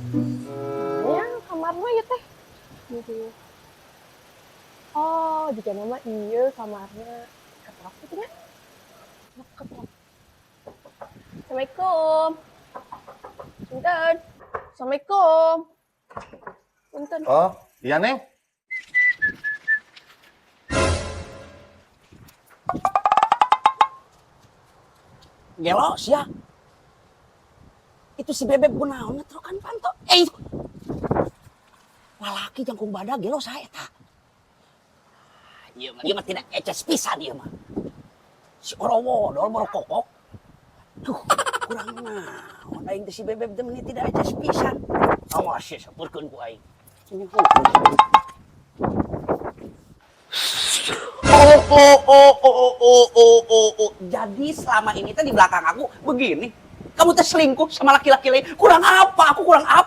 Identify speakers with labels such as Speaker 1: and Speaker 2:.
Speaker 1: Ya, kamarnya ya teh. Gitu. Oh, jika mama iya kamarnya ketok gitu nya. Ketok. Assalamualaikum. Punten. Assalamualaikum. Punten.
Speaker 2: Oh, iya, Neng.
Speaker 3: Gelo sia. Itu si Bebeb kunaon ngetrokan panto. Eh itu. Lalaki jangkung badag gelo saya eta. Ieu mah tidak eces pisan ieu mah. Si Orowodol borokokok. Duh, kurang naon aing teh si Bebeb teh meuni tidak eces pisan. Awas ya sapurkeun ku aing. Oh, oh, oh, oh, oh, oh, oh, oh. Jadi selama ini teh di belakang aku begini. Kamu teh selingkuh sama laki-laki lain. Kurang apa? Aku kurang apa?